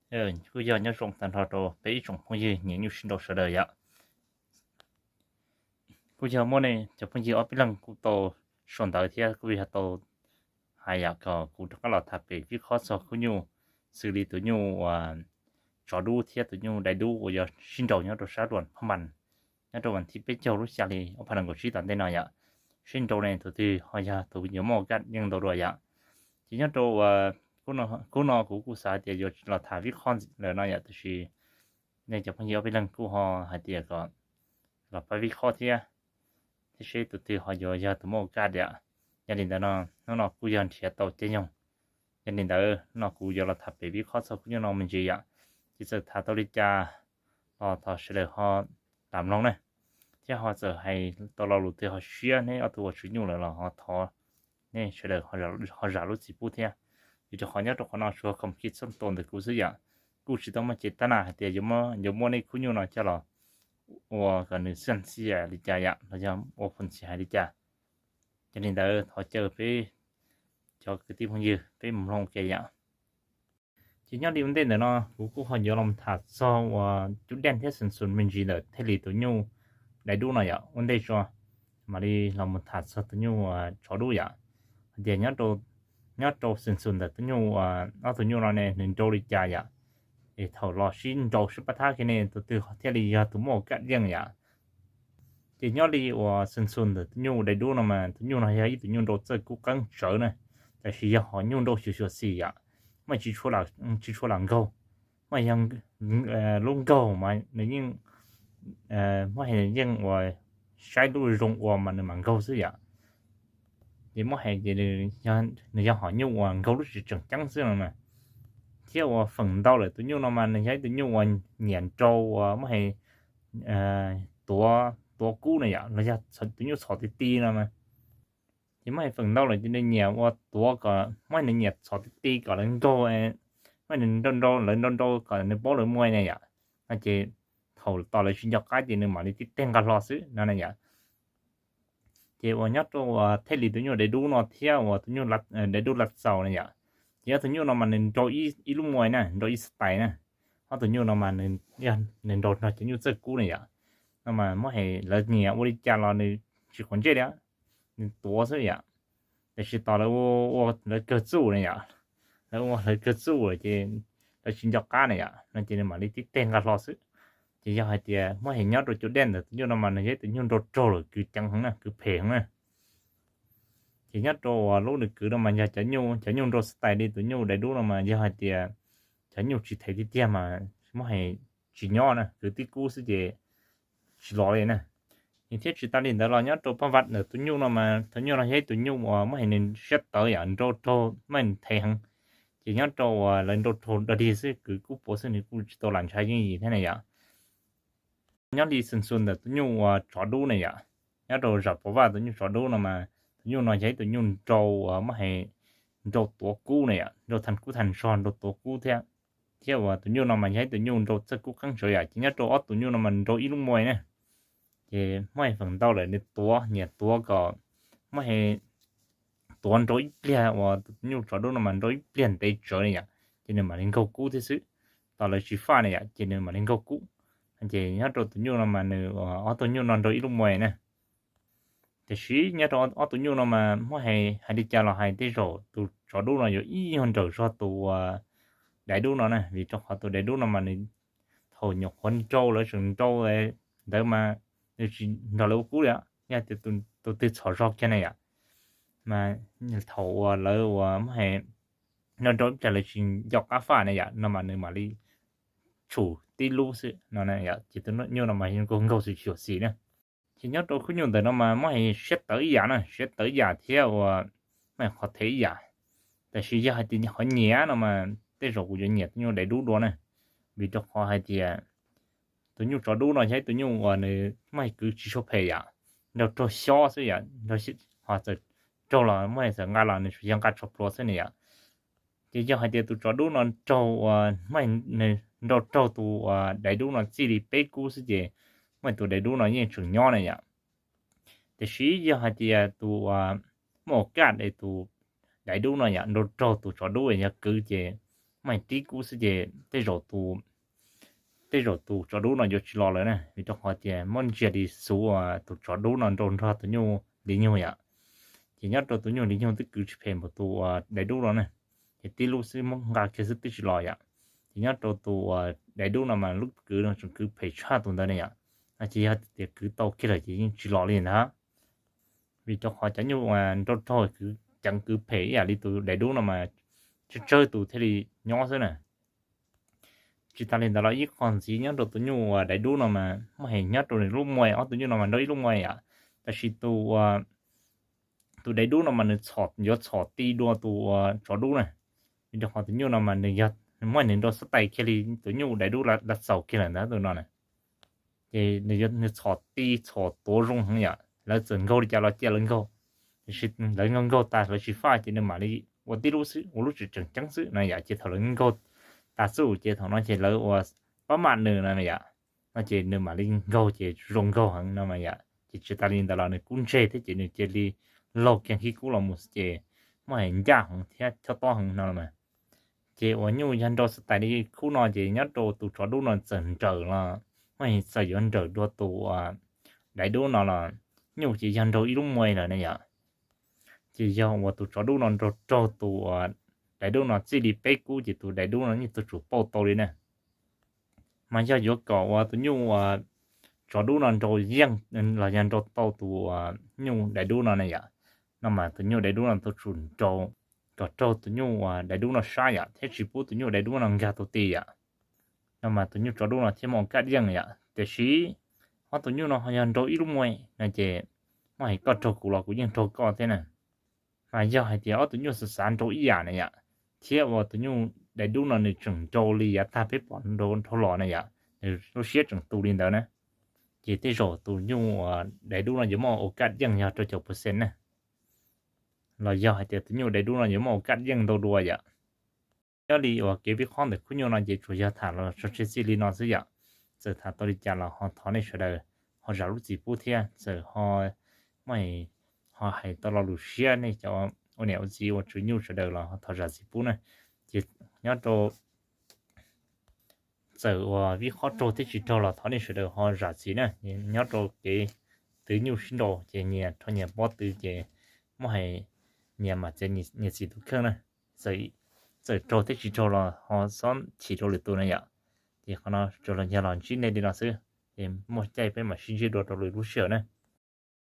Kuj yog nyob zoo tag nrho rau peb ib tsoom phooj ywg nyiam nyuj sib nraus sawv daws yom. Kuj yog muaj nej cov phooj ywg ob peb leeg kuj tau sau ntawv thiab kuj yog tau hais yam kom kuv rov qab los tham pem vib qhob txog khub nyuj, xws li tus nyuj uas tsov dub thiab tus nyuj dais dub uas yog sib nraus nyob rau sab Luam Phaj Npas, nyob rau vas thib peb caug lub xya hli ob phav nees nkaum tsib tom ntej no yom. Sib nraus ne tus twg ho yog tus yuav muaj kaj yeej ntau dua yom. Ces nyob rau uas khub no kuv kuj xav tias yuav los tham vib qhob lawm no yom, tiam sis nej cov phooj ywg ob peb leeg kuj ho hais tias kom los pab vib qhob thiab, thiab seb tus twg ho yuav yog tus muaj kaj yom. Yog li ntawd no, hnub no kuj yog nrhiav tau caij nyoog. Yog li ntawd no kuv yuav los tham pem vib qhob txog khub nyuj no me ntsis yom. Ces txawm tham tau li cas los thov sawv daws ho lam mloog na, thiab ho txawm hais tau lo lus twg ho siab neb ob tug uas tswv nyuj lawm los ho thov nej sawv daws ho zam lub txim pub thiab. Vim rau qhov nyob rau qhov no tsuas khoom khi txhob tua ntawm kuv xwb yom. Kuj tsis tau muaj cev tab na hais tias yuav muab nej khub nyuj no coj los ua kom nws xaj xia li cas yom los yog ua phoom txhij hais li cas. Yog li ntawd thov caw peb cov kwv tij phooj ywg peb mus mloog ua ke yom. Ces nyob li ua ntej ntawm no kuv kuj ho yuav los tham txog uas cub dej thiab xeem xum me ntsis ntawm Thej Lis tus nyuj dais dub no yom. Ua ntej tso mam li los mus tham txog tus nyuj tsov dub yom, hais tias nyob rau xeem xum ntawm tus nyuj, ob tug nyuj no ne nws nrau li cas yom, es thaum los sib nrau sib pab thab kiag ne tus twg thiaj li yog tus muaj kaj yeej yom. Ces nyob li uas xeem xum ntawm tus nyuj dais dub no mas tus nyuj no yog ib tug nyuj nrau txawj kub qeeb tsawv na, tab sis yog hom nyuj nrau xyuam xyuam xim yom, muaj tsis tshua lam nkaug, muaj yog lub nkaug mas nws yeej, muaj hais yeej uas saib lub zoo ua mas nws mam nkaug xwb yom. Ces muab hais ces nws yog hom nyuj uas nkaug lub tseem tseem ceeb xwb no mas, thiab uas feem ntau lawm tus nyuj no mas nws yog ib tug nyuj uas nyiam nrau uas muab hais tuav, tuav kub na yom, los yog tus nyuj txhom ti ti no mas. Ces muab hais feem ntau lawm ces nws nyiam ua tuav kom muab, nws nyiam txhom ti ti kom lawv nkaug, muab nws nrau nrau, lawv nrau nrau kom nws paub lawv muaj na yom. No ces thaum tos lawv tsis nco qab ces nws mam li tib teg nqa hlo xwb no na yom. Ces uas nyob rau uas Thej Lis tus nyuj dais dub no thiab uas tus nyuj dais dub Lav Txaus na yom, ces yog tus nyuj no mas nws nrau ib lub muaj na, nrau ib style na. Ob tus nyuj no mas nws nrau nrog cov nyuj txawj kub na yom. No mas muab hais lawv nyiam ua li cas los nws tsis quav ntsej li, nws tuav xwb yom. Tiam sis tos lawv ua lawv kawg txuj na yom, lawv ua lawv kawg txuj ces lawv tsis nco qab na yom, no ces nws mam li tib teg nqa hlo xwb. Ces yog hais tias muab hais nyob rau cub dej ntawm tus nyuj no mas nws yog ib tus nyuj nrau raug lawm kwv ceev heev na, kwv phem heev na. Ces nyob rau uas lub nws kwv no mas yog cov nyuj, cov nyuj nrau style li tus nyuj dais dub no mas yog hais tias cov nyuj tsis them tiag tiag mas muab hais tsis nyob na, kwv tib kub xwb ces tsis los li na. Nws thiab tsis tas li ntawd los nyob rau paj vaj ntawm tus nyuj no mas tus nyuj no yog ib tus nyuj uas muab hais nws siab tawv yom, nrau raug muab them heev. Ces nyob rau uas lawv nrau raug dog dig xwb, kwv kub puav xwb nws kuj tsis tau lam ntshai yeej yim thiab na yom. Nyob li xeem xum ntawm tus nyuj uas tsov dub na yom, nyob rau zam pov vaj tus nyuj tsov dub no mas tus nyuj no yog ib tus nyuj nrau uas muab hais nrau tuav kub na yom, nrau thaj kub thaj zog, nrau tuav kub thiab. Thiab uas tus nyuj no mas yog ib tus nyuj nrau txawj kub qeeb tsawv yom, ces nyob rau ob tus nyuj no mas nrau ib lub muaj na. Ces muab hais feem ntau lawm nws tuav, nyiam tuav kom muab hais tuav nrau ib pliag uas tus nyuj tsov dub no mas nrau ib pliag ntev tsawv na yom, ces nws mam li nkaug kub thiab xwb. Tos lawv tsis faj na yom ces nws mam li nkaug kub. Ces nyob rau tus nyuj no mas nws, ob tug nyuj no nrau ib lub muaj na. Tiam sis nyob rau ob tug nyuj no mas muab hais, hais li cas los hais tej zaum tus tsov dub no yuav ib nyuag nrawm zog tus uas dais dub no na, vim rau qhov tus dais dub no mas nws thaum nyuam qhuav nrau lawv tseem nrau ntawd mas nws tsis nrog lawv ua kub li, yog tias tus twg txhom zog kiag na yom, mas thaum uas lawv uas muab hais nrau nrau ib pliag lawv tsis nco qab faj na yom no mas nws mam li tshum tib lub xwb no yom, ces tus nyuj no mas nkaug nkaug xyuam xyuam xim na. Ces nyob rau khub nyuj ntawm no mas muab hais siab tawv ib yam na, siab tawv ib yam thiab uas muab hais qhov them ib yam. Tab sis yog hais tias qhov nyiam no mas tej zaum kuv yuav nyiam tus nyuj dais dub dua na, vim rau qhov hais tias tus nyuj tsov dub no yog ib tus nyuj uas nws muab hais kwv tsis tshua phem yom, nrau raug xyob xwb yom, ho txawm raug los muab hais txawm nqa los nws tsuas yog nqa tsho plhuav xwb na yom. Ces yog hais tias tus tsov dub no raug uas muab hais nws nrau raug tus uas dais dub no txij li peb kub xwb ces muab hais tus dais dub no yeej tseem nyob na yom. Tiam sis yog hais tias tus uas muaj kaj es tus dais dub no yom nrau raug tus tsov dub yog kwv ces muab hais rib kub xwb ces tej zaum tus tej zaum tus tsov dub no yuav tsis los lawm na, vim rau qhov tias muab ntsia li xus uas tus tsov dub no nrau nrog tus nyuj li nyug yom. Ces nyob rau tus nyuj li nyug twb kwv tsis phem npaum tus uas daim dub no ne, ces tib lub xwb muab nqa kiag xwb twb tsis los yom. Ces nyob rau tus uas daim dub no mas lub kwv no tseem kwv phem tshaj tus ntawd ne yom. No ces yog tias kwv tau kiag lawm ces yeej tsis los li ntag. Vim rau qhov cov nyuj uas nrau raug kwv ceev kwv phem ib yam li tus daim dub no mas tsawg tsawg tus thiaj li nyob xwb na. Tsis tas li ntawd los ib qho ntxiv nyob rau tus nyuj uas daim dub no mas muaj heev nyob rau nws lub muaj, ob tus nyuj no mas nrau ib lub muaj yom. Tab sis tus tus daim dub no mas nws yuav txhom ti dua tus uas tsov dub na. Vim rau qhov tus nyuj no mas nws yog muaj nws nrau xab tais kiag li tus nyuj daim dub lawv txaus kiag lawm ntawd tus no na. Ces nws txhom ti txhom tuav zoo heev yom, lawv txawm nkaug li cas los cia lawv nkaug. Tiam sis lawv nkaug nkaug tas lawv tsis faj ces nws mam li ua tib lub xwb, ua lub tseem tseem ceeb xwb no yom. Ces thaum lawv nkaug tas xwb ces thaum no ces lawv ua pab mam nws no yom, no ces nws mam li nkaug ces zoo nkaug heev no mas yom. Ces tsis tas li ntawd los nws kub ntseg thiab ces nws cia li laug kiag khib kub los mus xwb ces muaj heev ncaj heev thiab chob tob heev no mas. Ces uas nyuj yog nrau xab tais li khub no ces nyob rau tus tsov dub no txawm nrawm los muaj heev txawm yuav nrawm dua tus uas daim dub no los nyuj ces yog nrau ib lub muaj lawm ne yom. Ces yog uas tus tsov dub no nrau raug tus uas daim dub no txij li peb kub ces tus daim dub no yeej tug tsum pauj tau li na. Mas yog yuav kom uas tus nyuj uas tsov dub no nrau yeej los yog nrau tau tus uas nyuj daim dub no na yom, no mas tus nyuj daim dub no tug tsum nrau kom raug tus nyuj uas daim dub no sab yom, thiab tsis pub tus nyuj daim dub no nkag tau ti yom. No mas tus nyuj tsov dub no thiaj muaj ua kaj yeej yom. Tiam sis ob tus nyuj no ho yog nrau ib lub muaj no ces muaj heev koj raug kuv los kuv yeej raug koj thiab na. Mas yog hais tias ob tus nyuj xav xav nrau ib yam na yom, thiab uas tus nyuj daim dub no nws tseem nrau li yav tag peb pom nrau dhau los na yom, nws lub siab tseem tu li ntawd na, ces tej zaum tus nyuj uas daim dub no yuav muaj ua kaj yeej yog rau caum percent na. Los yog hais tias tus nyuj daim dub no yuav muaj ua kaj yeej ntau dua yom. Nyob li uas kev vij qhob ntawm khub nyuj no ces tsuas yog tham los tso tseg txij li no xwb yom. Txawm tham tau li cas los ho thov nej sawv daws ho zam lub txim pub thiab, txawm ho muaj ho hais tau lo lus siab nej cov ua niam ua txiv ua tswv nyuj sawv daws los ho thov zam txim pub na. Ces nyob rau txawm uas vij qhob raug thiab tsis raug los thov nej sawv daws ho zam txim na. Nyob rau kev twv nyuj sib nrau ces nyias rho nyias pob tw ces muaj hais nyias mam txiav nyias txim tus kheej na. Txawm raug thiab tsis raug los ho txhob chim rau lwm tus na yom. Ces qhov no tsuas yog los ntsib nej li no xwb, ces muaj caij peb mam sib ntsib dua rau lwm lub sij hawm na.